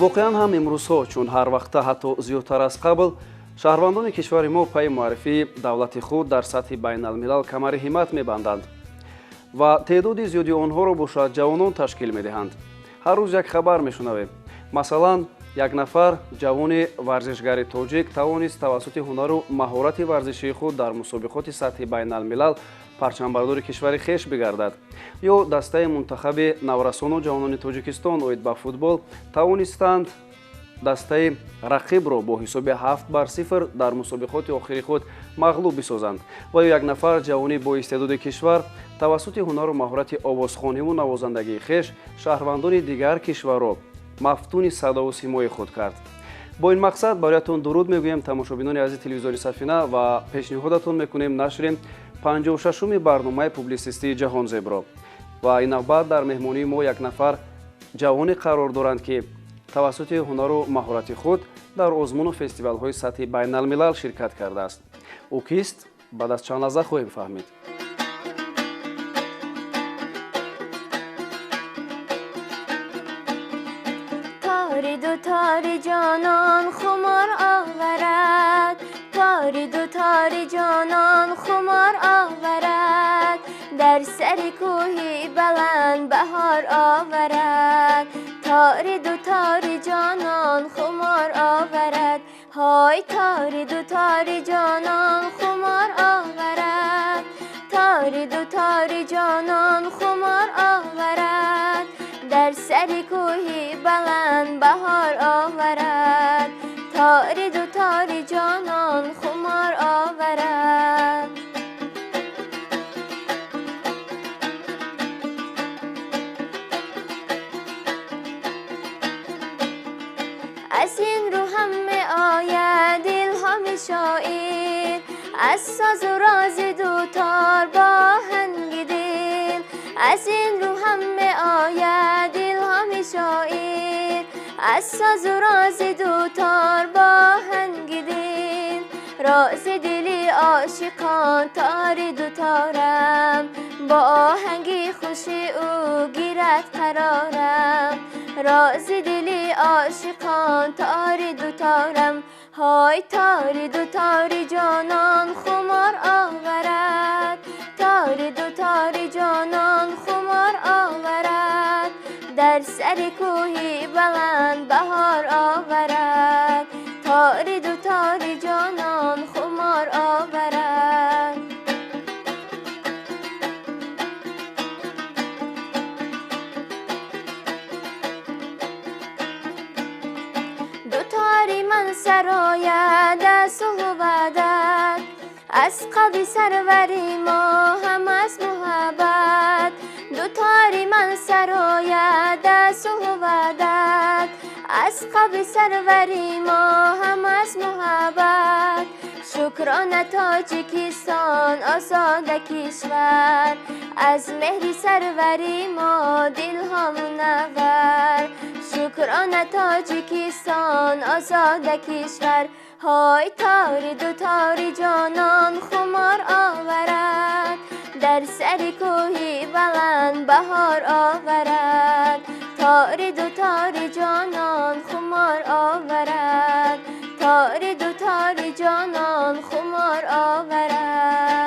Воқеан ҳам имрӯзҳо, чун ҳар вақта ҳатто зиёдтар аз қабл, шаҳрвандони кишвари мо пайи муаррифии давлати худ дар сатҳи байналмилал камари ҳиммат мебанданд ва теъдоди зиёди онҳоро бошад ҷавонон ташкил медиҳанд. Ҳар рӯз як хабар мешунавем. Масалан, як нафар ҷавони варзишгари тоҷик тавонист тавассути ҳунару маҳорати варзишии худ дар мусобиқоти сатҳи байналмилал парчамбардори кишвари хеш бигардад. Ё дастаи мунтахаби наврасону ҷавонони Тоҷикистон оид ба футбол тавонистанд дастаи рақибро бо ҳисоби 7-0 дар мусобиқоти охири худ мағлуб бисозанд. Ва ё як нафар ҷавони боистеъдоди кишвар тавассути ҳунару маҳорати овозхониву навозандагии хеш шаҳрвандони дигар кишварро мафтуни садову симои худ кард. Бо ин мақсад бароятон дуруд мегӯем, тамошобинони азизи телевизиони Сафина, ва пешниҳодатон мекунем нашри 56-уми барномаи публисистии Ҷаҳонзебро. Ва ин навбат дар меҳмонии мо як нафар ҷавоне қарор доранд, ки тавассути ҳунару маҳорати худ дар озмуну фестивалҳои сатҳи байналмилал ширкат кардааст. Ӯ кист? Баъд аз чанд лаҳза хоҳем фаҳмид. Тори дутори ҷонон хумор оварад, тори дутори ҷонон хумор оварад, дар сари кӯҳи баланд баҳор оварад, тори дутори ҷонон хумор оварад, ҳой тори дутори ҷонон хумор оварад, тори дутори ҷонон хумор оварад, дар сари кӯҳи баланд баҳор оварад, тори дутори ҷонон хумор оварад. Аз ин рӯ ҳам меояд илҳоми шоир, аз созу рози дутор бо оҳанги дил, аз ин рӯ ҳам меояд илҳоми шоир, аз созу рози дутор бо оҳанги дил, рози дили ошиқон тори дуторам, бо оҳанги хуши ӯ гирад қарорам, рози дили ошиқон тори дуторам, ҳой тори дутори ҷонон хумор оварад, тори дутори ҷонон хумор оварад, дар сари кӯҳи баланд баҳор оварад, тори дутори ҷонон хумор оварад. Дутори ман сарояд аз сулҳу ваҳдат, аз қалби сарвари мо ҳам аз муҳаббат, дутори ман сарояд аз сулҳу ваҳдат, аз қалби сарвари мо ҳам аз муҳаббат, шукрона Тоҷикистон озода кишвар, аз меҳри сарвари мо дилҳо мунаввар, шукрона Тоҷикистон озода кишвар, ҳой тори дутори ҷонон хумор оварад, дар сари кӯҳи баланд баҳор оварад, тори дутори ҷонон хумор оварад, тори дутори ҷонон хумор оварад.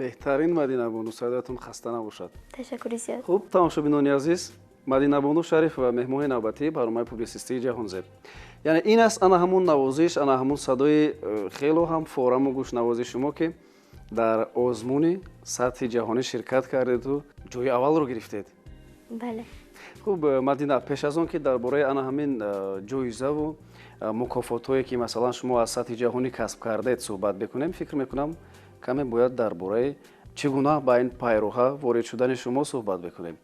Беҳтарин Мадинабону, садоятон хаста набошад. Ташаккури зиёд. Хуб, тамошобинони азиз, Мадинабону Шарифова меҳмони навбатии барномаи публисистии Ҷаҳонзеб. Яъне ин аст ана ҳамун навозиш, ана ҳамун садои хело ҳам фораму гӯшнавози шумо, ки дар озмуни сатҳи ҷаҳонӣ ширкат кардеду ҷои аввалро гирифтед. Бале. Хуб, Мадина, пеш аз он ки дар бораи ана ҳамин ҷоизаву мукофотҳое, ки масалан шумо аз сатҳи ҷаҳонӣ касб кардед, суҳбат бикунем, фикр мекунам каме бояд дар бораи чӣ гуна ба ин пайроҳа ворид шудани шумо суҳбат бикунем.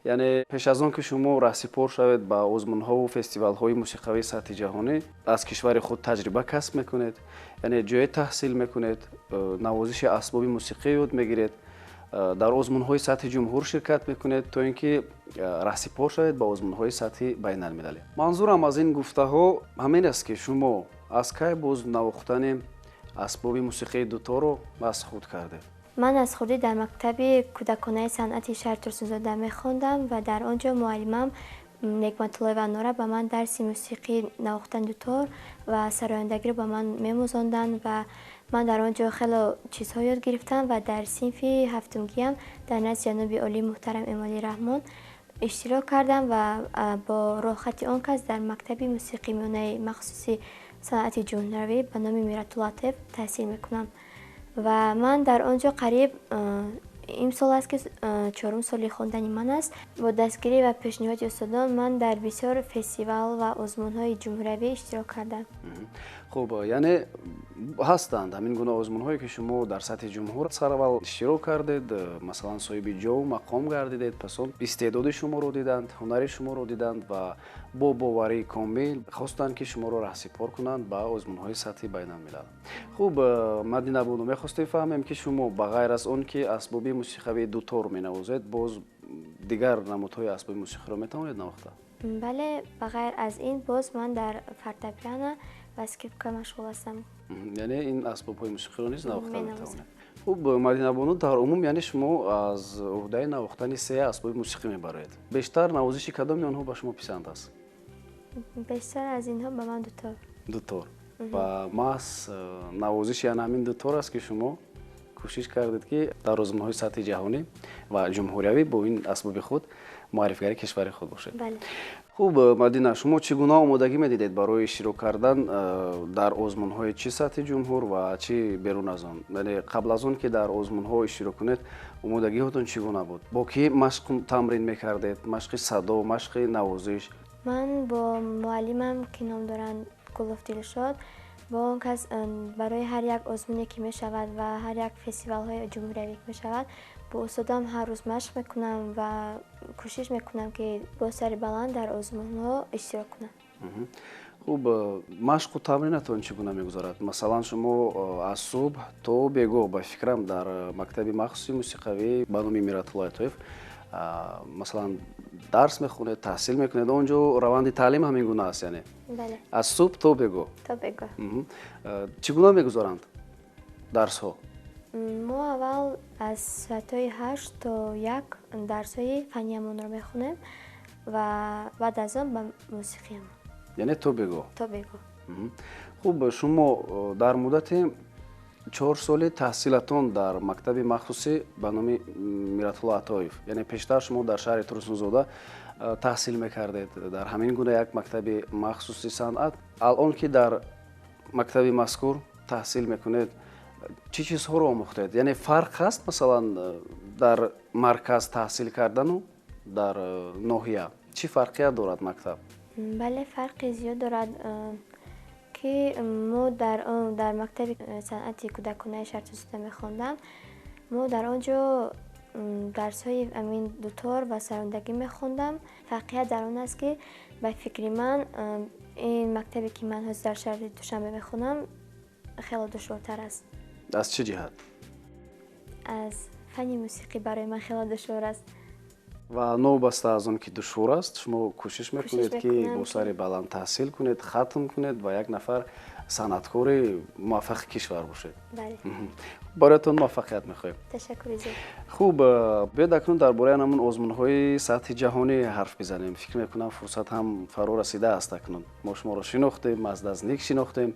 Яъне пеш аз он ки шумо раҳсипор шавед ба озмунҳову фестивалҳои мусиқавии сатҳи ҷаҳонӣ, аз кишвари худ таҷриба касб мекунед, яъне ҷое таҳсил мекунед, навозиши асбоби мусиқӣ ёд мегиред, дар озмунҳои сатҳи ҷумҳур ширкат мекунед, то ин ки раҳсипор шавед ба озмунҳои сатҳи байналмилалӣ. Манзурам аз ин гуфтаҳо ҳамин аст, ки шумо аз кай боз навохтани асбоби мусиқии дуторо аз худ кардед? Ман аз хурдӣ дар мактаби кӯдаконаи санъати шаҳри Турсунзода мехондам ва дар он ҷо муаллимам Негматуллоева Анора ба ман дарси мусиқӣ, навохтани дутор ва сарояндагиро ба ман мемӯзонданд ва ман дар он ҷо хело чизҳо ёд гирифтам ва дар синфи ҳафтумгиам дар назди ҷаноби олии муҳтарам Эмомалӣ Раҳмон иштирок кардам ва бо роҳхати он кас дар мактаби мусиқии миёнаи махсуси санъати ҷумҳуриявӣ ба номи Миратулло Атоев таҳсил мекунам. Ва ман дар он ҷо қариб имсол аст, ки чорум соли хондани ман аст. Бо дастгирӣ ва пешниҳоди устодон ман дар бисёр фестивал ва озмунҳои ҷумҳуриявӣ иштирок кардам. Хуб, яъне ҳастанд ҳамин гуна озмунҳое, ки шумо дар сатҳи ҷумҳур сараввал иштирок кардед, масалан, соҳиби ҷову мақом гардидед, пас он истеъдоди шуморо диданд, ҳунари шуморо диданд ва бо боварии комил хостанд, ки шуморо раҳсипор кунанд ба озмунҳои сатҳи байналмилал. Хуб, Мадина бону, мехостем фаҳмем, ки шумо ба ғайр аз он ки асбоби мусиқавии дутор менавозед, боз дигар намудҳои асбоби мусиқиро метавонед навохта? Бале, ба ғайр аз ин боз ман дар фортепиано ва скрипка машғул ҳастам. Яъне ин асбобҳои мусиқиро низ навохта метавонед. Хуб, Мадина бону, дар умум, яъне шумо аз уҳдаи навохтани се асбоби мусиқӣ мебароед. Бештар навозиши кадоми онҳо ба шумо писанд аст? Бештар аз инҳо ба ман дутор. Дутор. Ва маҳз навозиши ана ҳамин дутор аст, ки шумо кӯшиш кардед, ки дар озмунҳои сатҳи ҷаҳонӣ ва ҷумҳуриявӣ бо ин асбоби худ муаррифигари кишвари худ бошед. Хуб, Мадина, шумо чӣ гуна омодагӣ медидед барои иштирок кардан дар озмунҳои чӣ сатҳи ҷумҳур ва чӣ берун аз он? Яъне қабл аз он ки дар озмунҳо иштирок кунед, омодагиҳотон чӣ гуна буд? Бо кӣ машқ тамрин мекардед? Машқи садо, машқи навозиш? Ман бо муаллимам, ки ном доранд Гулов Дилшод, бо он кас барои ҳар як озмуне ки мешавад ва ҳар як фестивалҳои ҷумҳуриявӣ ки мешавад, бо устодам ҳар рӯз машқ мекунам ва кӯшиш мекунам, ки бо сари баланд дар озмунҳо иштирок кунам. Хуб, машқу тамринатон чӣ гуна мегузарад? Масалан, шумо аз субҳ то бегоҳ, ба фикрам, дар мактаби махсуси мусиқавӣ ба номи Миратулло Атоев, масалан, дарс мехонед, таҳсил мекунед. Он ҷо раванди таълим ҳамин гуна аст, яъне аз субҳ то бегоҳ? То бегоҳ. Чӣ гуна мегузаранд дарсҳо? Мо аввал аз соатҳои 8 то 1 дарсҳои фанниямонро мехонем ва баъд аз он ба мусиқиямон. Яъне то бегоҳ? То бегоҳ. Хуб, шумо дар муддати 4 соли таҳсилатон дар мактаби махсусӣ ба номи Миратулло Атоев, яъне пештар шумо дар шаҳри Турсунзода таҳсил мекардед дар ҳамин гуна як мактаби махсуси санъат, алон ки дар мактаби мазкур таҳсил мекунед, чӣ чизҳоро омӯхтед? Яъне фарқ ҳаст, масалан, дар марказ таҳсил кардану дар ноҳия? Чӣ фарқият дорад мактаб? Бале, фарқи зиёд дорад, ки мо дар мактаби санъати кӯдаконаи шаҳри Турсунзода мехондам. Мо дар он ҷо дарсҳои амин дутор ва сарондагӣ мехондам. Фарқият дар он аст, ки ба фикри ман ин мактабе, ки ман ҳозир дар шаҳри Душанбе мехонам, хеле душвортар аст. Аз чӣ ҷиҳат? Аз фанни мусиқӣ барои ман хеле душвор аст. Ва новобаста аз он ки душвор аст, шумо кӯшиш мекунед, ки бо сари баланд таҳсил кунед, хатм кунед ва як нафар санъаткори муваффақи кишвар бошед. Бароятон муваффақият мехоҳем. Ташаккури зиёд. Хуб, биёед акнун дар бораи ҳамон озмунҳои сатҳи ҷаҳонӣ ҳарф бизанем. Фикр мекунам, фурсат ҳам фаро расидааст. Акнун мо шуморо шинохтем, аз наздик шинохтем,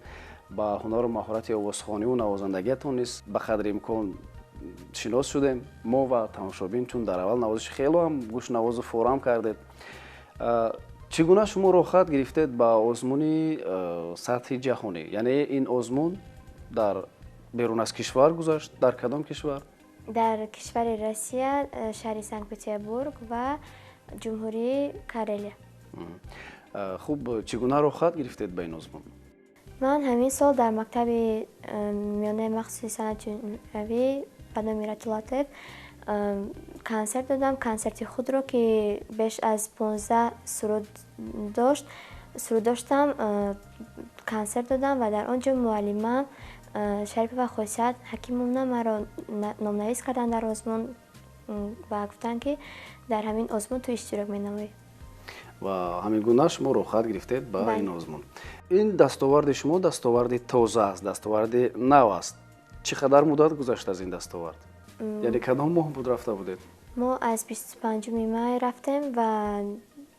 ба ҳунару маҳорати овозхониву навозандагиятон низ ба қадри имкон шинос шудем мо ва тамошобин, чун дар аввал навозиши хело ҳам гӯшнавозу форам кардед. Чӣ гуна шумо роҳхат гирифтед ба озмуни сатҳи ҷаҳонӣ? Яъне ин озмун дар берун аз кишвар гузашт, дар кадом кишвар? Дар кишвари Россия, шаҳри Санкт Петербург ва ҷумҳурии Карелия. Хуб, чӣ гуна роҳхат гирифтед ба ин озмун? Ман ҳамин сол дар мактаби миёнаи махсуси санъати ҷумҳуриявӣ ба номи Миратулло Атоев консерт додам. Консерти худро, ки беш аз 15 суруд дошт, суруд доштам, консерт додам ва дар он ҷо муаллимам Шарипова Хосият Ҳакимовна маро номнавис карданд дар озмун ва гуфтанд, ки дар ҳамин озмун ту иштирок менамоӣ. Ва ҳамин гуна шумо роҳхат гирифтед ба ин озмун. Ин дастоварди шумо дастоварди тоза аст, дастоварди нав аст. Чӣ қадар муддат гузашт аз ин дастовард? Яъне кадом моҳ буд рафта будед? Мо аз 25-уми май рафтем ва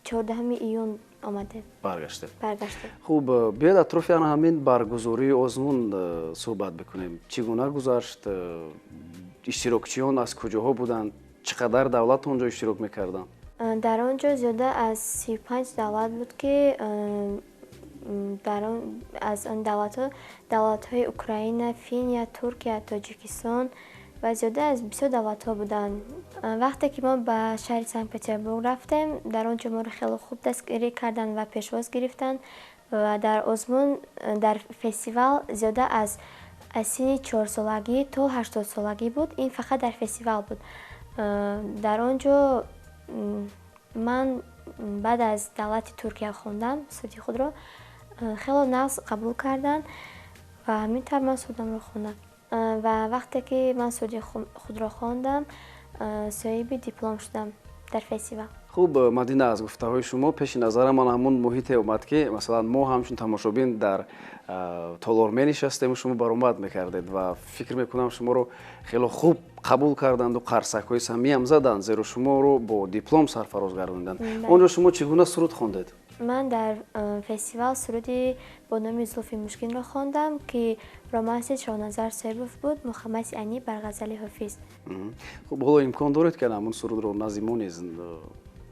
14 июн омадем. Баргаштед. Баргаштем. Хуб, биёед атрофи ана ҳамин баргузории озмун суҳбат бикунем. Чӣ гуна гузашт? Иштирокчиён аз куҷоҳо буданд? Чӣ қадар давлат он ҷо иштирок мекарданд? Дар он ҷо зиёда аз 35 давлат буд, ки аз он давлатҳо давлатҳои Украина, Финия, Туркия, Тоҷикистон ва зиёда аз бисёр давлатҳо буданд. Вақте ки мо ба шаҳри Санкт Петербург рафтем, дар он ҷо моро хеле хуб дастгирӣ карданд ва пешвоз гирифтанд ва дар озмун, дар фестивал зиёда аз синни 4-солагӣ то 80-солагӣ буд. Ин фақат дар фестивал буд. Дар он ҷо ман баъд аз давлати Туркия хондам суруди худро, хело нағз қабул карданд ва ҳамин тавр ман сурудамро хондам. Ва вақте ки ман суруди худро хондам, соҳиби диплом шудам дар фестивал. Хуб, Мадина, аз гуфтаҳои шумо пеши назарам ман ҳамун муҳите омад, ки масалан мо ҳамчун тамошобин дар толор менишастему, шумо баромад мекардед ва фикр мекунам, шуморо хело хуб қабул карданду қарсакҳои самиам заданд, зеро шуморо бо диплом сарфароз гардониданд. Он ҷо шумо чӣ гуна суруд хондед? Ман дар фестивал суруди бо номи Зулфи мушкинро хондам, ки романси Шоҳназар Соҳибов буд, мухаммаси Айнӣ бар ғазали Ҳофиз. Хуб, ҳоло имкон доред, ки ҳамун сурудро назди мо низ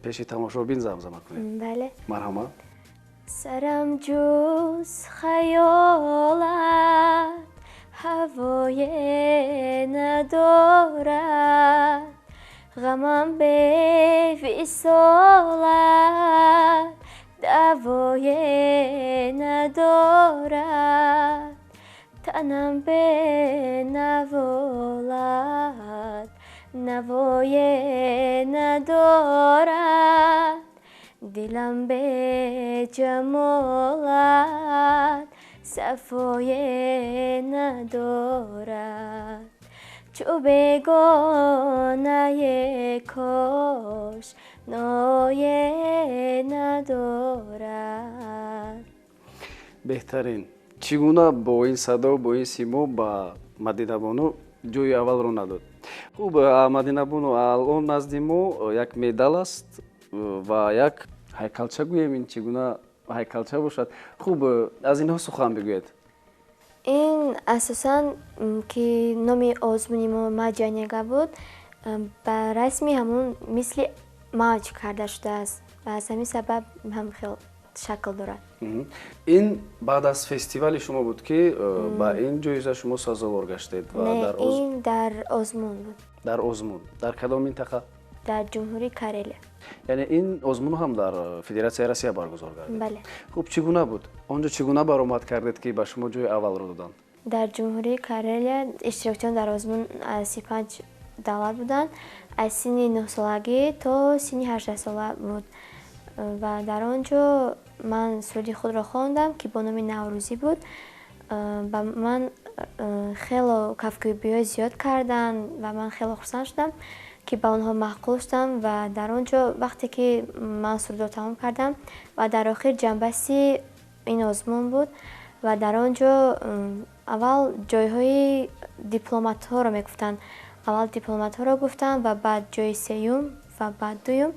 пеши тамошобин замзама кунед? Бале. Марҳамат. Сарам ҷуз хаёлат ҳавое надорад, ғамам бевисолат давое надорад, танам бенаволат навое надорад, дилам беҷамолат сафое надорад, чу бегонае кош ное надорад. Беҳтарин. Чӣ гуна бо ин садо, бо ин симо ба Мадинабону ҷои аввалро надод? Хуб, Мадинабону, алон назди мо як медал аст ва як ҳайкалча, гӯем, ин чӣ гуна ҳайкалча бошад. Хуб, аз инҳо сухан бигӯед. Ин асосан, ки номи озмуни мо Мавҷи Онега буд, ба расми ҳамун мисли мавҷ карда шудааст ва аз ҳамин сабаб ҳам хел шакл дорад. Ин баъд аз фестивали шумо буд, ки ба ин ҷоиза шумо сазовор гаштед? Не, ин дар озмун буд. Дар озмун дар кадом минтақа? Дар Ҷумҳурии Карелия. Яъне ин озмун ҳам дар Федератсияи Россия баргузор гардид? Бале. Хуб, чӣ гуна буд он ҷо? Чӣ гуна баромад кардед, ки ба шумо ҷои аввалро доданд? Дар Ҷумҳурии Карелия иштирокчиён дар озмун аз 35 давлат буданд, аз синни 9-солагӣ то синни 18-сола буд ва дар он ҷо ман суруди худро хондам, ки бо номи Наврӯзӣ буд. Ба ман хело кафкӯбиҳои зиёд карданд ва ман хело хурсанд шудам, ки ба онҳо маъқул шудам. Ва дар он ҷо вақте ки ман сурудро тамом кардам ва дар охир ҷанбаси ин озмун буд ва дар он ҷо аввал ҷойҳои дипломатҳоро мегуфтанд, аввал дипломатҳоро гуфтанд ва баъд ҷои сеюм ва баъд дуюм,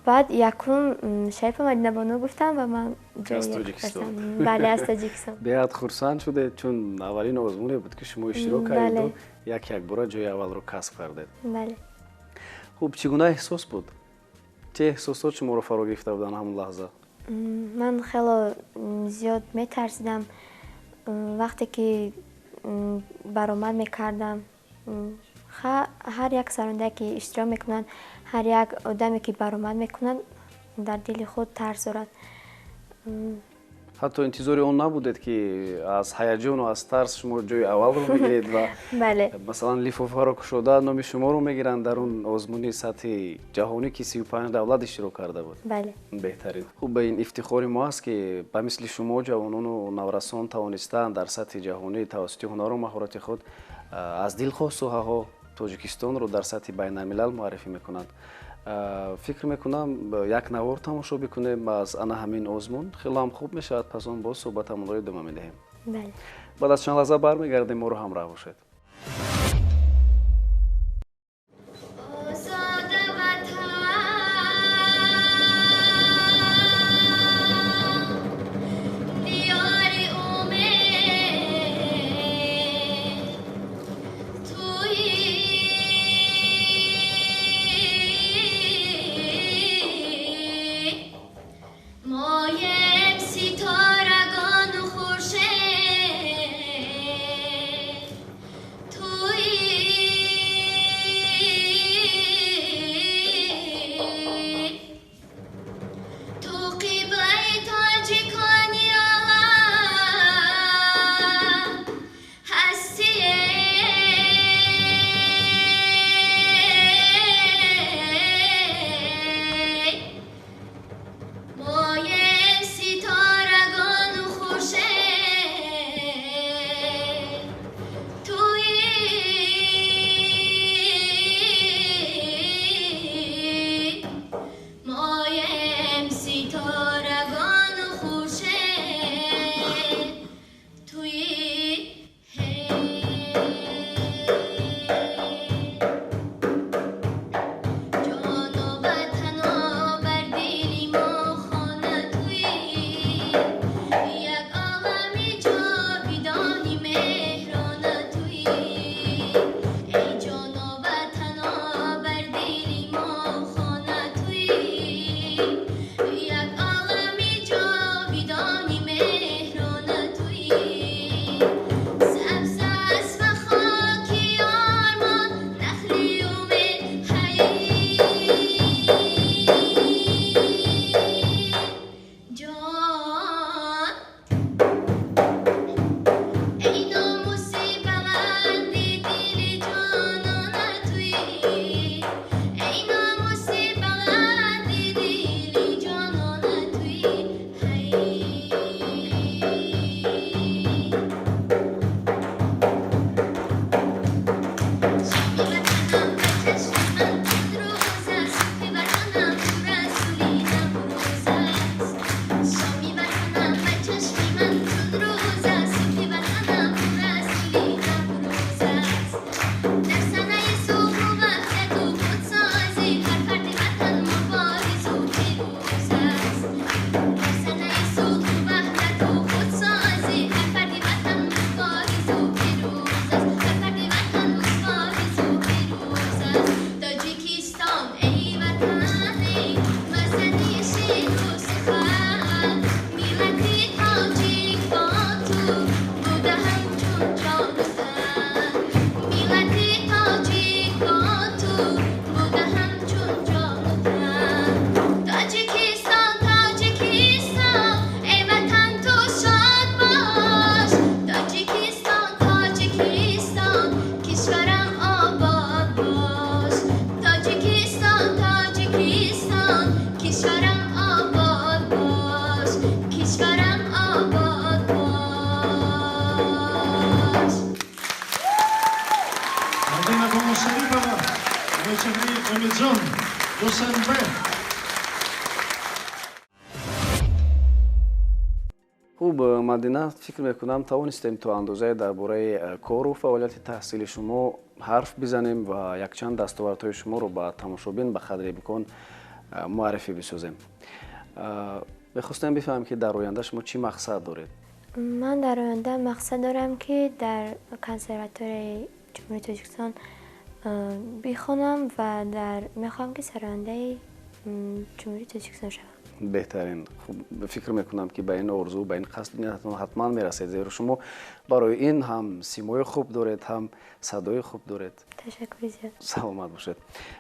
баъд якум Шарипа Мадинабону гуфтам ва ман аз Тоҷикистон. Бале, аз Тоҷикистон. Беҳад хурсанд шудед, чун аввалин озмуне буд, ки шумо иштирок кардеду як якбора ҷои аввалро касб кардед. Бале. Хуб, чӣ гуна эҳсос буд? Чӣ эҳсосот шуморо фаро гирифта буданд ҳамон лаҳза? Ман хело зиёд метарсидам. Вақте ки баромад мекардам, ҳар як сарондае, ки иштирок мекунад, ҳар як одаме, ки баромад мекунад, дар дили худ тарс дорад. Ҳатто интизори он набудед, ки аз ҳаяҷону аз тарс шумо ҷои аввалро мегиред ва бале, масалан лифофаро кушода номи шуморо мегиранд дар он озмуни сатҳи ҷаҳонӣ, ки 35 давлат иштирок карда буд? Бале. Беҳтарин. Хуб, ба ин ифтихори мо аст, ки ба мисли шумо ҷавонону наврасон тавонистаанд дар сатҳи ҷаҳонӣ тавассути ҳунару маҳорати худ аз дилхоҳ соҳаҳо Тоҷикистонро дар сатҳи байналмилал муаррифӣ мекунанд. Фикр мекунам, як навор тамошо бикунем аз ана ҳамин озмун, хеле ҳам хуб мешавад. Пас он боз суҳбатамонро идома медиҳем. Баъд аз чанд лаҳза бармегардем, моро ҳамроҳ бошед. Озода ватан. Ҷону тан. Миллати тоҷик бо ту буда ҳамчун ҷону тан. Тоҷикистон, Тоҷикистон, эй ватан, ту шод бош. Тоҷикистон, Тоҷикистон, кишварам обод бош. Тоҷикистон, Тоҷикистон, кишварам обод бош. Кишварам обод бош. Мадина Бону Шарипова, Гулчехри Умидҷон, Душанбе. Хуб, Мадина, фикр мекунам, тавонистем то андозае дар бораи кору фаъолияти таҳсили шумо ҳарф бизанем ва якчанд дастовардҳои шуморо ба тамошобин ба қадри имкон муаррифӣ бисозем. Мехостем бифаҳмем, ки дар оянда шумо чӣ мақсад доред? Ман дар оянда мақсад дорам, ки дар Консерваторияи Ҷумҳурии Тоҷикистон бихонам ва дар мехоҳам, ки сарояндаи Ҷумҳурии Тоҷикистон шавам. Беҳтарин. Хуб, фикр мекунам, ки ба ин орзу, ба ин қасду ниятатон ҳатман мерасед, зеро шумо барои ин ҳам симои хуб доред, ҳам садои хуб доред. Ташаккури зиёд. Саломат бошед.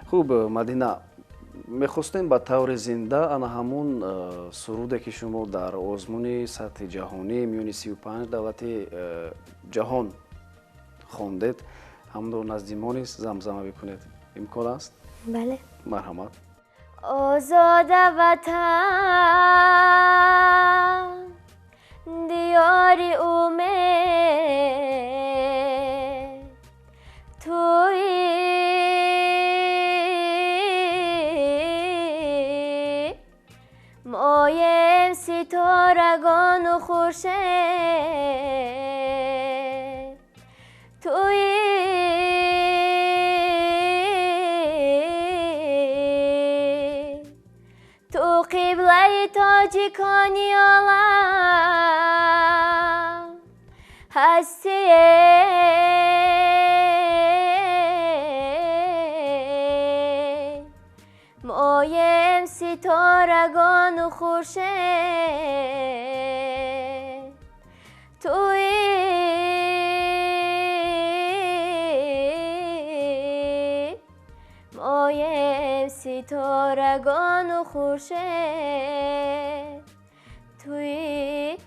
Хуб, Мадина, мехостем ба таври зинда ана ҳамун суруде, ки шумо дар озмуни сатҳи ҷаҳонӣ миёни 35 давлати ҷаҳон хондед, ҳамонро назди мо низ замзама бикунед. Имкон аст? Бале. Марҳамат. Озода ватан, диёри умед туи, моем ситорагону хуршед туи, ту қиблаи тоҷикони олам ҳастие, моем ситорагону хуршед туи, моем ситорагону хуршед туи.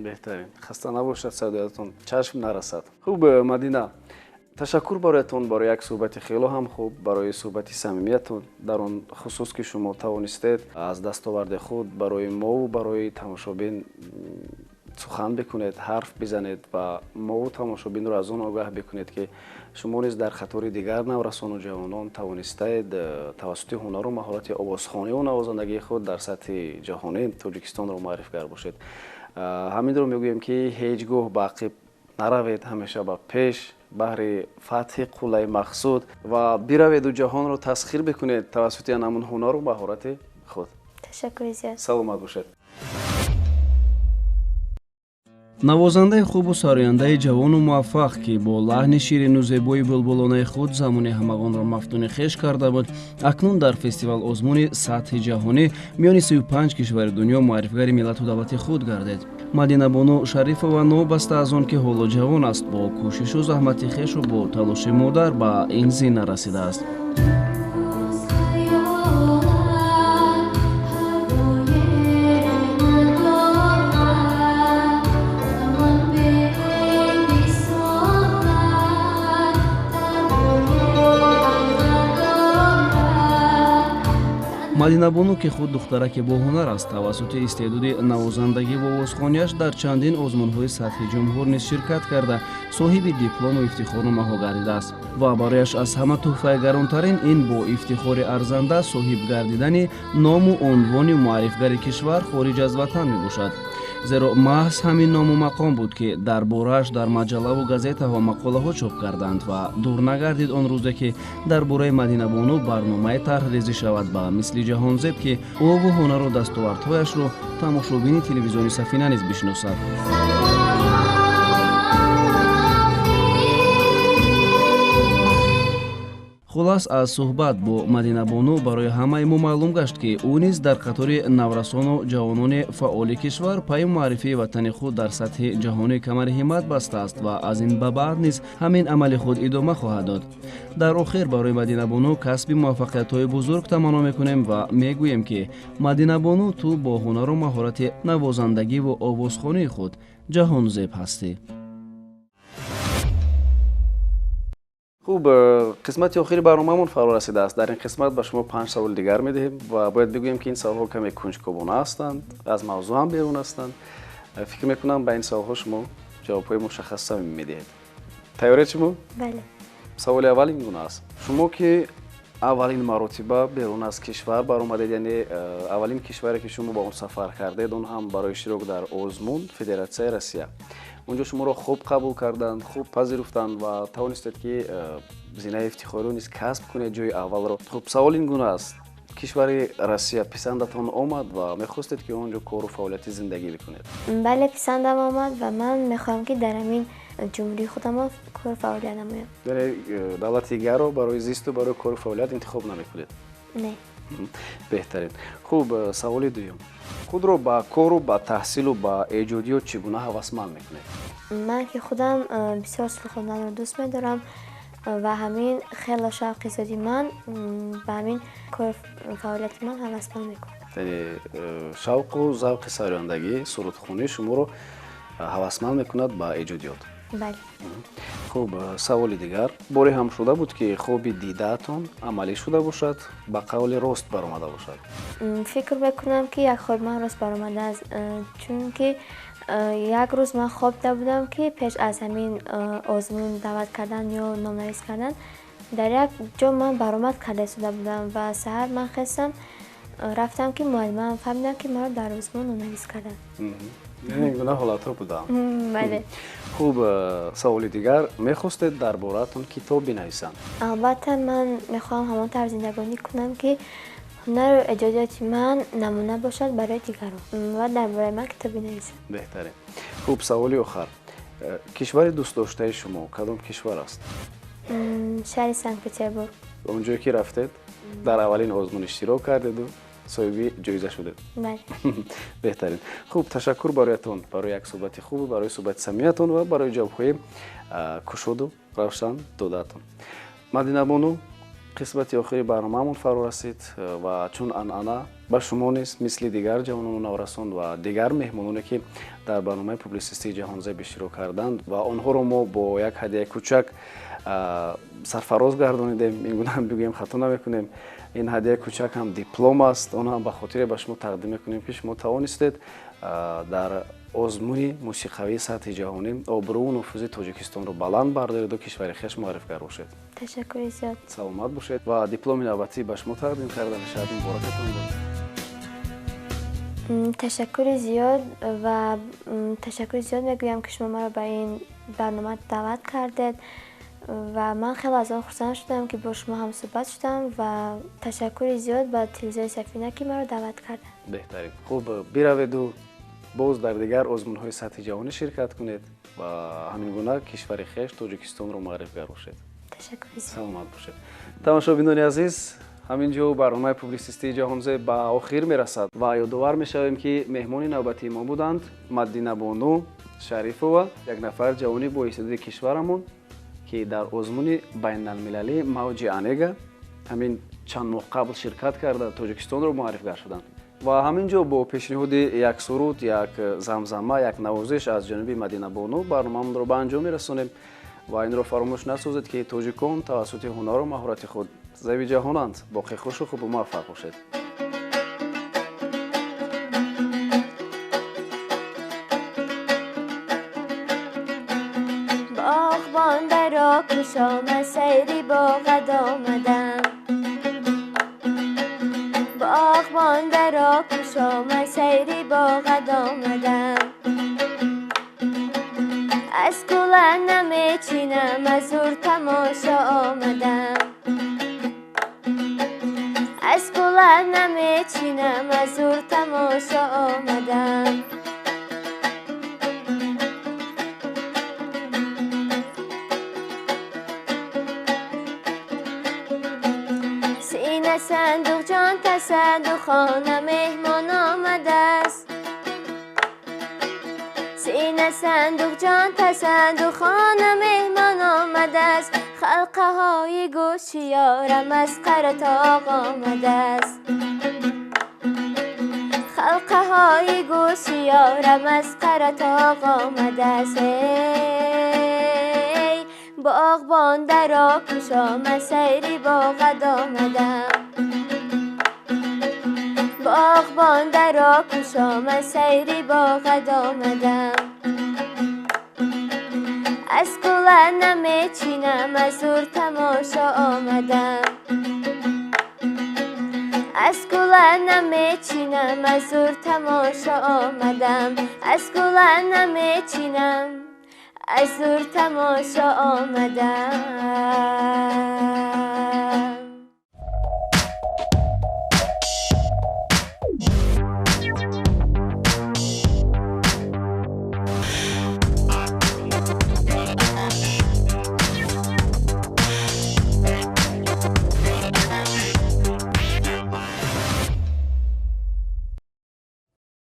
Беҳтарин, хаста набошад садоятон, чашм нарасад. Хуб, Мадина, ташаккур бароятон барои як суҳбати хело ҳам хуб, барои суҳбати самимиятон, дар он хусус ки шумо тавонистед аз дастоварди худ барои мову барои тамошобин сухан бикунед, ҳарф бизанед ва мову тамошобинро аз он огаҳ бикунед, ки шумо низ дар қатори дигар наврасону ҷавонон тавонистаед тавассути ҳунару маҳорати овозхониву навозандагии худ дар сатҳи ҷаҳонӣ Тоҷикистонро муаррифгар бошед. Ҳаминро мегӯем, ки ҳеҷ гоҳ ба ақиб наравед, ҳамеша ба пеш, баҳри фатҳи қуллаи мақсуд ва бираведу ҷаҳонро тасхир бикунед тавассути ҳамун ҳунару маҳорати худ. Ташаккури зиёд. Саломат бошед. Навозандаи хубу сарояндаи ҷавону муваффақ, ки бо лаҳни ширину зебои булбулонаи худ замони ҳамагонро мафтуни хеш карда буд, акнун дар фестивал озмуни сатҳи ҷаҳонӣ миёни 35 кишвари дунё муаррифгари миллату давлати худ гардид. Мадинабону Шарифова, новобаста аз он ки ҳоло ҷавон аст, бо кӯшишу заҳмати хешу бо талоши модар ба ин зина расидааст. Мадинабону, ки худ духтараке боҳунар аст, тавассути истеъдоди навозандагӣ ва овозхонияш дар чандин озмунҳои сатҳи ҷумҳур низ ширкат карда, соҳиби диплому ифтихорномаҳо гардидааст ва барояш аз ҳама тӯҳфаи гаронтарин ин бо ифтихори арзанда соҳиб гардидани ному унвони муаррифгари кишвар хориҷ аз ватан мебошад, зеро маҳз ҳамин ному мақом буд, ки дар борааш дар маҷаллаву газетаҳо мақолаҳо чоп карданд ва дур нагардид он рӯзе, ки дар бораи Мадинабону барномаи тарҳрезӣ шавад ба мисли Ҷаҳонзеб, ки ӯву ҳунару дастовардҳояшро тамошобини телевизиони Сафина низ бишиносад. Хулас, аз суҳбат бо Мадинабону барои ҳамаи мо маълум гашт, ки ӯ низ дар қатори наврасону ҷавонони фаъоли кишвар пайи муаррифии ватани худ дар сатҳи ҷаҳонӣ камари ҳиммат бастааст ва аз ин ба баъд низ ҳамин амали худ идома хоҳад дод. Дар охир барои Мадинабону касби муваффақиятҳои бузург таманно мекунем ва мегӯем, ки Мадинабону, ту бо ҳунару маҳорати навозандагиву овозхонии худ ҷаҳонзеб ҳастӣ. Хуб, қисмати охири барномаамон фаро расидааст. Дар ин қисмат ба шумо панҷ саволи дигар медиҳем ва бояд бигӯем, ки ин саволҳо каме кунҷкобона ҳастанд, аз мавзӯъ ҳам берун ҳастанд. Фикр мекунам, ба ин саволҳо шумо ҷавобҳои мушаххас самимӣ медиҳед. Тайёред шумо? Бале. Саволи аввал ин гуна аст: шумо ки аввалин маротиба берун аз кишвар баромадед, яъне аввалин кишваре ки шумо ба он сафар кардед, он ҳам барои иштирок дар озмун, Федератсияи Россия, унҷо шуморо хуб қабул карданд, хуб пазируфтанд ва тавонистед, ки зинаи ифтихориро низ касб кунед, ҷои аввалро. Хуб, савол ин гуна аст: кишвари Россия писандатон омад ва мехостед, ки он ҷо кору фаъолияти зиндагӣ бикунед? Бале, писандам омад ва ман мехоҳам, ки дар ҳамин ҷумҳурии худамон кору фаъолият намоям. Яъне давлати дигарро барои зисту барои кору фаъолият интихоб намекунед? Не. Беҳтарин. Хуб, саволи дуюм: худро ба кору ба таҳсилу ба эҷодиёт чӣ гуна ҳавасманд мекунед? Ман ки худам бисёр суруд хонданро дӯст медорам ва ҳамин хело шавқи зиёди ман ба ҳамин кор фаъолияти ман ҳавасманд мекунад. Яъне шавқу завқи сарояндагӣ, сурудхонӣ шуморо ҳавасманд мекунад ба эҷодиёт? Бале. Хуб, саволи дигар: боре ҳам шуда буд, ки хоби дидаатон амалӣ шуда бошад, ба қавли рост баромада бошад? Фикр мекунам, ки як хоби ман рост баромадааст, чунки як рӯз ман хоб дида будам, ки пеш аз ҳамин озмун даъват кардан ё номнавис кардан дар як ҷо ман баромад карда истода будам ва саҳар ман хестам, рафтам, ки муаллимам фаҳмидам, ки маро дар озмун номнавис карданд. Ин гуна ҳолатҳо буданд? Бале. Хуб, саволи дигар: мехостед дар бораатон китоб бинависанд? Албатта, ман мехоҳам ҳамон тавр зиндагонӣ кунам, ки ҳунару эҷодиёти ман намуна бошад барои дигарон ва дар бораи ман китоб бинависанд. Беҳтарин. Хуб, саволи охар: кишвари дӯстдоштаи шумо кадом кишвар аст? Шаҳри Санкт Петербург. Он ҷое ки рафтед, дар аввалин озмун иштирок кардеду соҳиби ҷоиза шудед? Бале. Беҳтарин. Хуб, ташаккур бароятон барои як суҳбати хубу барои суҳбати самимиятон ва барои ҷавобҳои кушоду равшан додаатон. Мадинабону, қисмати охири барномаамон фаро расид ва чун анъана ба шумо низ мисли дигар ҷавонону наврасон ва дигар меҳмононе, ки дар барномаи публисистии Ҷаҳонзеб иштирок карданд ва онҳоро мо бо як ҳадияи кӯчак сарфароз гардонидем, ин гуна ҳам бигӯем, хато намекунем. Ин ҳадияи кӯчак ҳам диплом аст. Он ҳам ба хотире ба шумо тақдим мекунем, ки шумо тавонистед дар озмуни мусиқавии сатҳи ҷаҳонӣ обрӯву нуфузи Тоҷикистонро баланд бардореду кишвари хеш муаррифгар бошед. Ташаккури зиёд. Саломат бошед ва дипломи навбатӣ ба шумо тақдим карда мешавад. Муборакатон бод. Ташаккури зиёд ва ташаккури зиёд мегӯям, ки шумо маро ба ин барнома даъват кардед ва ман хеле аз он хурсанд шудам, ки бо шумо ҳамсӯҳбат шудам, ва ташаккури зиёд ба телевизиони Сафина, ки маро даъват карданд. Беҳтарин. Хуб, бираведу боз дар дигар озмунҳои сатҳи ҷаҳонӣ ширкат кунед ва ҳамин гуна кишвари хеш Тоҷикистонро муаррифгар бошед. Ташаккури зиёд. Саломат бошед. Тамошобинони азиз, ҳамин ҷо барномаи публисистии Ҷаҳонзеб ба охир мерасад ва ёдовар мешавем, ки меҳмони навбатии мо буданд Мадинабону Шарифова, як нафар ҷавони боистеъдоди кишварамон, ки дар озмуни байналмилалӣ Мавҷи Онега ҳамин чанд моҳ қабл ширкат карда, Тоҷикистонро муаррифгар шуданд. Ва ҳамин ҷо бо пешниҳоди як суруд, як замзама, як навозиш аз ҷониби Мадинабону барномаамонро ба анҷом мерасонем ва инро фаромӯш насозед, ки тоҷикон тавассути ҳунару маҳорати худ зеби ҷаҳонанд. Боқӣ хушу хубу муваффақ бошед. Боғбон даро кушома, сайри боғад омадам. Боғбон даро кушома, сайри боғад омадам. Аз кула намечинам, аз ур тамошо омадам. Аз кула намечинам, аз ур тамошо омадам. Сина сандуқ ҷон тасаддуқ, хона меҳмон омадааст. Сина сандуқ ҷон тасаддуқ, хона меҳмон омадааст. Халқаҳои гӯши ёрам аз Қаратоғ омадааст. Халқаҳои гӯши ёрам аз Қаратоғ омадааст. Эй боғбон, даро кушо, ман сайри боғат омадам. Боғбон, даро кушо, ман сайри боғат омадам. Аз гула намечинам, аз дур тамошо омадам. Аз гула намечинам, аз дур тамошо омадам. Аз гула намечинам, аз дур тамошо омадам.